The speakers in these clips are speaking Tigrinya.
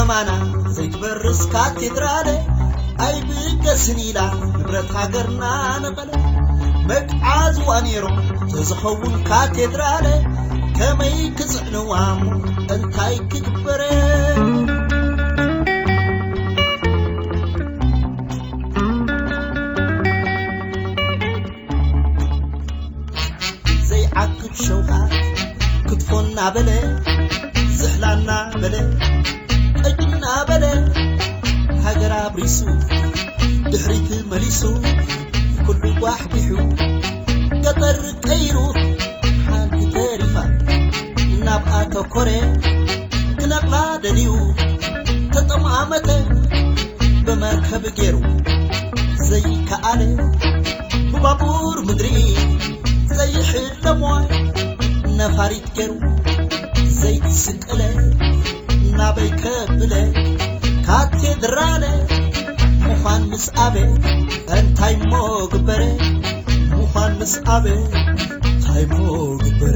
ማና ዘይትበርስ ካቴድራለ ኣይብገስን ኢላ ንብረት ሃገርና ነቐለ። መግዓዝዋ ነይሮም ተዝኸውን ካቴድራለ ከመይ ክጽዕንዋ እሞ እንታይ ክግበረ? ዘይዓግብ ሸውሃት ክትፎ እናበለ ዝሕላ እናበለ ጠጅ እናበለ ሃገር ኣብሪሱ ድሕሪት መሊሱ ኩሉ ጓሕጊሑ ገጠር ቀይሩ ሓንቲ ተሪፋ ናብ ኣተኮረ ክነቕላ ደልዩ ተጠማመተ ብመርከብ ገይሩ ዘይከኣለ ብባቡር ምድሪ ዘይሕለሞ ነፋሪት ገይሩ ዘይትስቀለ ናበይ ከብለ ካቴድራለ ምዃን ምስ ኣበ እንታይ ሞ ግበረ? ምዃን ምስ ኣበ እንታይ ሞ ግበረ?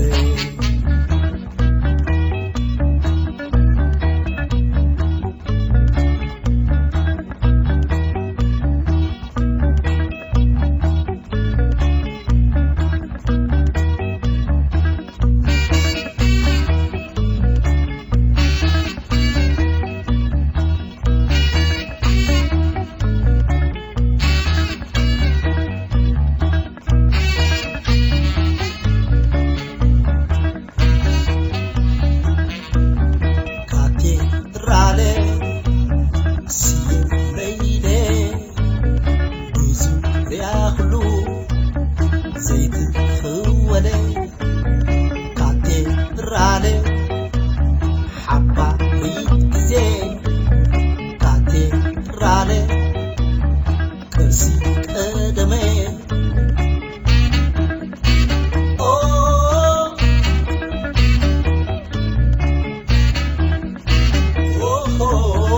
ካቴድራለ ስየ ለይለ ብዙ ርያ ኩሉ ዘይትኽወለ ካቴድራለ ሓባሪት ግዜ ካቴድራለ ቅርሲ ቀደመ ኦ ኦሆ።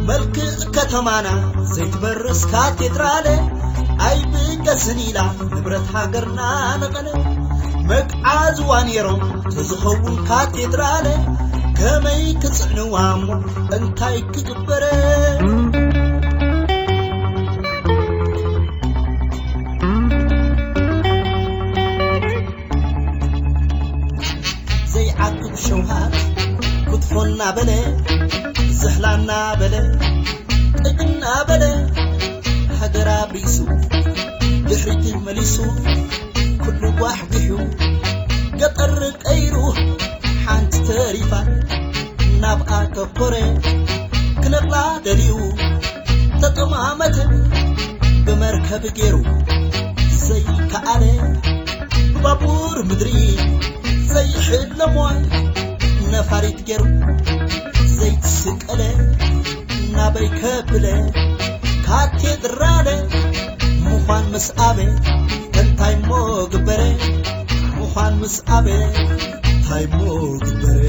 መልክዕ ከተማና ዘይትበርስ ካቴድራለ ኣይብገስን ኢላ ንብረት ሃገርና ነቐለ መግዓዝዋ ነይሮም ተዝኸውን ካቴድራለ ከመይ ክጽዕንዋ እሞ እንታይ ክግበረ? ዘይዓግብ ሸውሃት ክትፎ እናበለ ዝሕላ እናበለ ጠጅ እናበለ ሃገር ኣብሪሱ ድሕሪት መሊሱ ኩሉ ጓሕጒሑ ገጠር ቀይሩ ሓንቲ ተሪፋ ናብ ኣተኮረ ክነቕላ ደልዩ ተጠማመተ ብመርከብ ገይሩ ዘይከኣለ ብባቡር ምድሪ ዘይሕለሞ ነፋሪት ገይሩ ዘይትስቀለ ናበይ ከብለ ካቴድራለ ምዃን ምስ ኣበ እንታይ ሞ ግበረ? ምዃን ምስ ኣበ እንታይ ሞ ግበረ?